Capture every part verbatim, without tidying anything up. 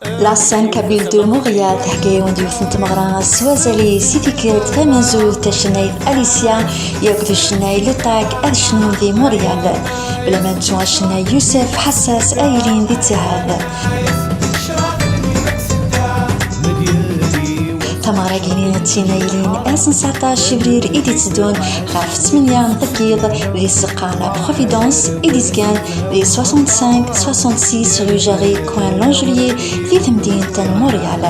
La scène kabyle de Montréal thegga-yawen-d yiwet n tmeɣra s wazal-is i tikkelt tamenzut, tacennayt Alicia yakk d ucennay Letak ad cnun di Montréal, bla ma nettu acennay Youssef Hassas ay ilin di ttiɛad. Tameɣra-agi-nni d tin ay ilin ass n tseɛṭac fevrier i d-itteddun ɣef tmenya n deg yiḍ di tzeqqa n la Providence i d-izgan di soixante-cinq soixante-six rue Jarry, coin Langelier, di temdint n Montréal.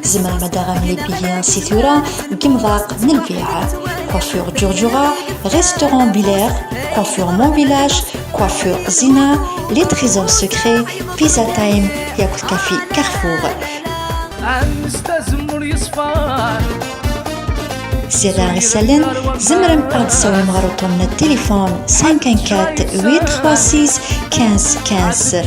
Tzemrem ad d-taɣem les billets si tura deg imḍaq n lbiɛ. Coiffure Ǧuṛǧuṛa, restaurant Bilair, coiffure Mon Village, coiffure Zina, les trésors secrets, Pizza Time yakk d café Carrefour. Zzyada isallen, tzemrem ad d-tessawlem ɣer uṭṭun n tilifun cinq un quatre huit trois six quinze quinze.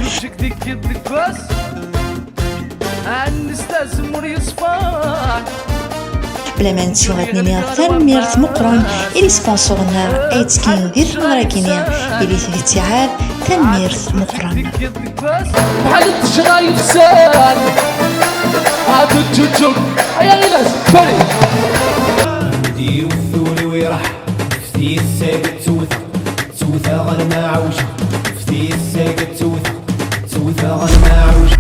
Bla ma nettu ad d-nini tanemmirt meqqren i les sponsors-nneɣ ay yettekkin di tmeɣra-agi-nni, i di ttiɛad, tanemmirt meqqren. Bḥal ttejra yefsan, ad teǧǧuǧǧeg. Aya ɣilas, sorry. Yiwet ul-iw iraḥ, fti-s ag ttewteɣ, ttewteɣ alma ɛewjeɣ, fti-s ag ttewteɣ, ttewteɣ alma ɛewjeɣ.